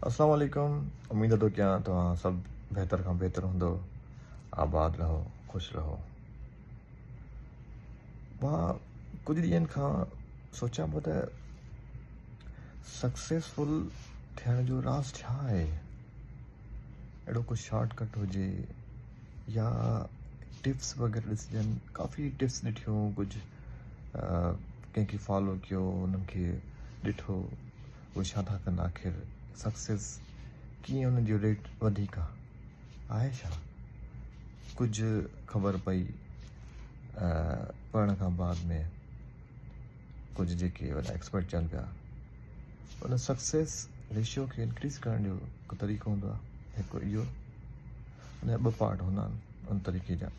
السلام عليڪم اميد ٿو ڪيان توهان سڀ بهتر کان بهتر هوندو آباد رهو خوش رهو مان ڪجهه ڏينهن کان سوچيان پيو ته سڪسيسفل ٿيڻ جو راز ڇا آهي اهڙو ڪو شارٽ ڪٽ هجي يا ٽپس وغيره ڏسجن ڪافي ٽپس ڏٺيون ڪجهه ڪنهن کي فالو ڪيو انهن کي ڏٺو اهي ڇا ٿا ڪن آخر سڪسيس ڪيئن انهن جو ريٽ وڌيڪ آ آهي ڇا ڪجهه خبر پئي پڙهڻ کان بعد ۾ ڪجهه جيڪي وڏا ايڪسپرٽ چون پيا ان سڪسيس ريشو کي انڪريز ڪرڻ جو هڪ طريقو هوندو آهي هڪ اهو ان جا ٻه پارٽ هوندا آهن ان طريقي جا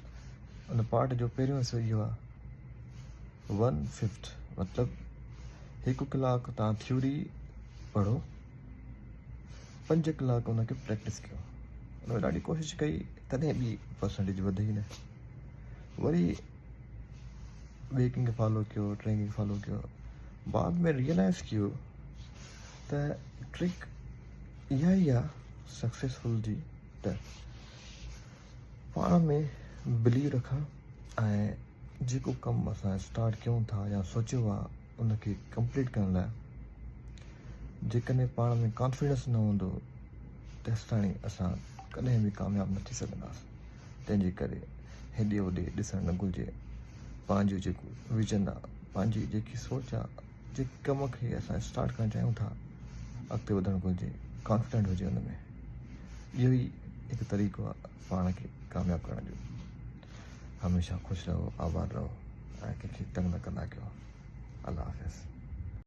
ان پارٽ جو پهريون حصو اهو آهي ون ففٿ مطلب هڪ ڪلاڪ تان ٿيوري پڙهو 5 ڪلاڪ ان کي پريڪٽس ڪيو ان ۾ ڏاڍي ڪوشش ڪئي تڏهن به پرسنٽيج وڌي نه وري ٻئي ڪنهن کي فالو ڪيو ٽئين کي فالو ڪيو بعد ۾ ريئلائز ڪيو ته ٽرڪ اها ئي آهي سڪسيسفل جي ته پاڻ ۾ بليو رکڻ ۽ جيڪو ڪم اسان اسٽارٽ ڪيون ٿا يا سوچيو آهي ان کي ڪمپليٽ ڪرڻ لاء جيڪڏهن پاڻ ۾ ڪانفيڊنس نه هوندو تيستاڻي اسان ڪڏهن به ڪامياب نه ٿي سگهنداسين تنهن جي ڪري هيڏي هوڏي ڏسڻ نه گهرجي پنهنجو جيڪو ويزن آهي پنهنجي جيڪي سوچ آهي جيڪي ڪم کي اسان اسٽارٽ ڪرڻ چاهيون ٿا اڳتي وڌڻ گهرجي ڪانفيڊنٽ هجي ان ۾ اهو ئي هڪ طريقو آهي پاڻ کي ڪامياب ڪرڻ جو. هميشه خوش رهو آباد رهو ۽ ڪنهن کي تنگ نه ڪندا ڪيو. الله حافظ.